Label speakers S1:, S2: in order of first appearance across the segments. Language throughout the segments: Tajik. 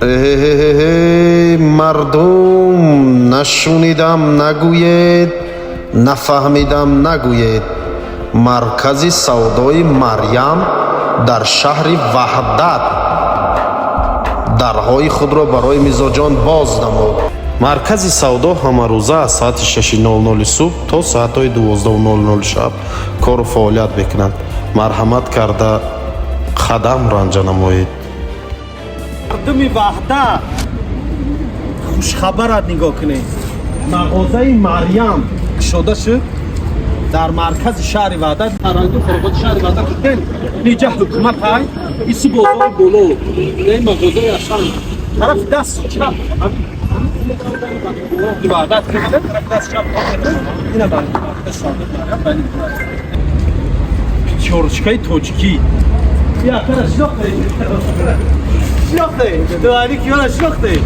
S1: Эҳеҳеҳе, мардум, нашунидам нагӯед, нафаҳмидам нагӯед. Маркази савдои Марьям дар шаҳри Ваҳдат дарҳои худро барои мизоҷон боз намуд. Маркази савдо ҳамарӯза аз соати 6:00 субҳ то соатҳои 12:00 шаб кору фаъолият мекунад. Марҳамат карда қадам ранҷа намоед.
S2: Мардуми Ваҳдат, хушхабарат, нигоҳ кунед, мағозаи Марьям кушода шуд дар маркази шаҳри Ваҳдат, таранду хӯрокоти шаҳри Ваҳдат. Ниҷа ҳукумат ҳай, ису бозори боло, ин мағозаи ашан тарафи даст чап Ваҳдат, тарафи даст чап. Ина Пятёрочкаи тоҷикӣ. Якара шинохтаи, шинохтаи дуани киёра шинохтаи.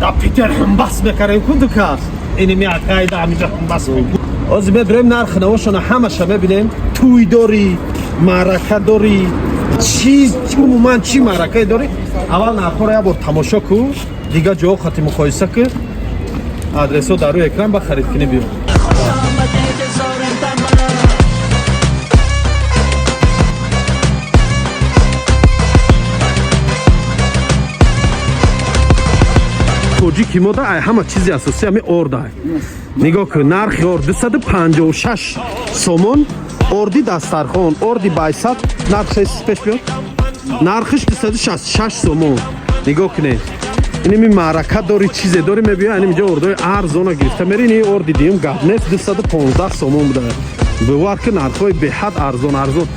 S2: Да Питер ҳамбас мекарем ку дукас ини ми акай да ҳамиҷа ҳамбас. Ҳозир мебирем, нархи навошона ҳамаша мебинем. Тӯй дорӣ, маърака дорӣ, чиз, умуман чӣ маъракае дорӣ, аввал нархҳоро як бор тамошо ку, дигар ҷоҳо хати муқоиса ку. Адресҳо дар рӯи экран, ба харид кунӣ биё.
S3: خوش آمد انتظارم تمام.
S2: Тоҷики мо да ай ҳама чизи асосӣ ҳами орда. Нигоҳ кун, нархи орд 256 сомон. Орди дастархон, орди байсад, нархш пеш биёд, нархиш 266 сомон. Нигоҳ кунед, иними маърака дори, чизе дори, мебиё, иним ҷо ордои арзона гирифта мери. Ини орди диюм гап нест, 215 сомон буда. Бовар ки, нархҳои беҳад арзон, арзон.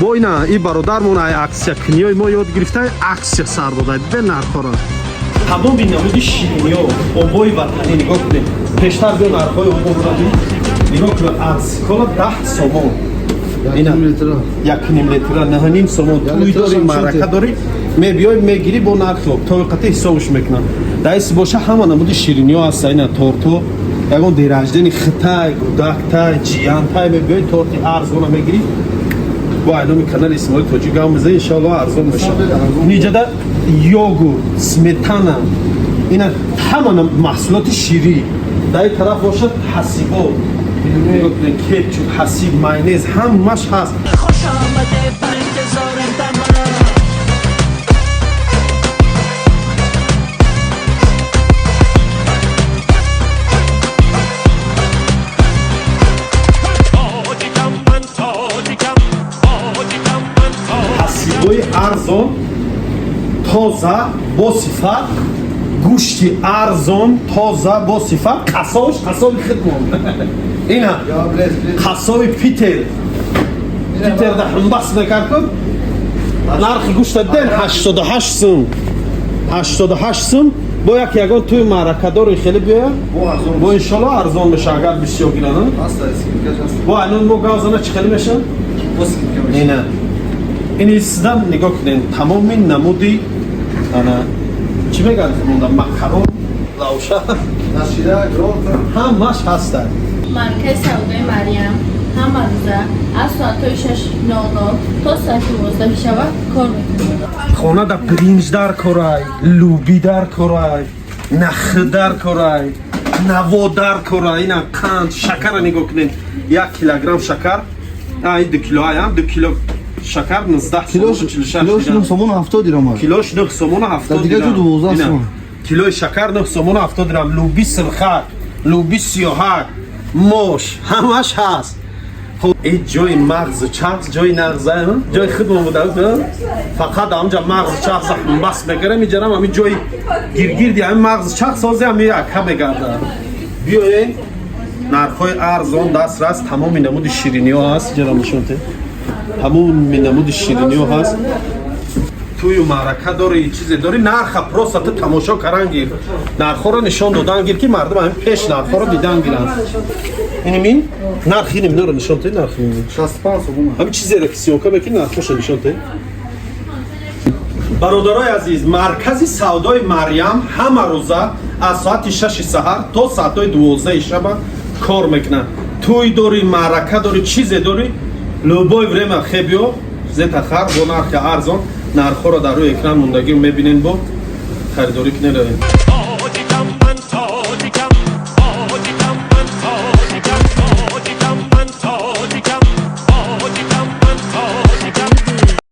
S2: Бо ина и бародармон ай акция книёи мо ёд гирифта, акция сар дода бе нархҳоро. Тамоми намуди шириниё, обои ватанӣ, нигоҳ кунед. Пештар биё, нархҳои оборо нигоҳ кунед. Арсикола 10 сомон, ина 1,5 литра 9,5 сомон. Тӯй дори, маърака дорӣ, мебиёй, мегирӣ бо нархи об тоиқати ҳисобш мекунанд. Даиси боша ҳама намуди шириниё ҳаста. Ина тортҳо, ягон день рождения хитай, гудактай, ҷиянтай, мебиёй, торти арзона мегирӣ. Бо айноми канали Исмоили Тоҷик гам меза, иншоалло арзон мешавад. Ниҷада йогурт, сметана, ина ҳама маҳсулоти ширӣ. Дар ин тараф бошад ҳасибо, кетчуп, ҳасиб, майонез, ҳамаш ҳаст.
S3: خوش آمده بر انتظارم تمام.
S4: تاجیکم من تاجیکم، تاجیکم من تاجیکم.
S2: Ҳасибои арзон, тоза, бо сифат, гӯшти арзон, тоза, бо сифат. Қассобш қассоби хидмон, ина қассоби Питер. Питерда ҳамбас мекард ку. Нархи гӯшта ден, 88 сум, 88 сум. Бо як ягон тӯи маъракадори хеле биёя, бо иншолло арзон меша, агар бисёр гиранд. Бо айнон мо гавзана чӣ хеле меша. Ина ини сидам нигоҳ кунед, тамоми намуди ана чӣ мегӯянд, монда макарон, лавша, ҳамаш ҳастад.
S5: Маркази савдои Марьям ҳама рӯза аз соатҳои 6:00 то соати 12 шава кор мекунад.
S2: Хона да биринҷ дар корай, луби дар корай, нахи дар корай, наво дар корай. Ина қанд, шакара нигоҳ кунед, 1 килограмм шакар, ин 2 кило, ая 2 кило шакар 19
S6: Килош
S2: сомон 46
S6: килош
S2: дирам.
S6: 9 сомон 70 дирам аст.
S2: Килош 9 сомона 70
S6: Дар дигар ҷо
S2: дирам.
S6: 12
S2: Ина,
S6: сомон.
S2: Килои шакар 9 сомона 70 дирам. Луби сирхак, луби сиёҳак, мош, ҳамаш ҳаст. Хоб, ин ҷои мағзу чағз, ҷои нағза, ҷои худмон буда, фақат ҳамҷа мағзу чағз бас мекардам. Иҷарам ҳамин ҷои гиргирди ҳамин мағзу чағз сози ҳами ака мегардад. Биёен, нархҳои арзон, дастрас, тамоми намуди шириниҳо ҳаст. Иҷара нишонте, тамоми намуди шириниҳо ҳаст. Тӯю маърака дори, чизе дори, нарха просто ту тамошо каран гир, нархҳоро нишон додан гир, ки мардум ҳамин пеш нархҳоро дидан гиранд. Инимин нархи иниминоро нишон те, нархи иними.
S6: 65 сомон.
S2: Ҳамин чизеро ки съёмка мекунӣ, нархҳоша нишон те. Бародарои азиз, маркази савдои Марьям ҳама рӯза аз соати 6 саҳар то соатҳои 12 шаба кор мекунад. Тӯй дорӣ, маърака дорӣ, чизе дорӣ, любое время хебиё, зета хар бо нархи арзон. Нархҳоро дар рӯи экран мондагӣ мебинен, бо харидорӣ кунед.
S4: Тоҷикам.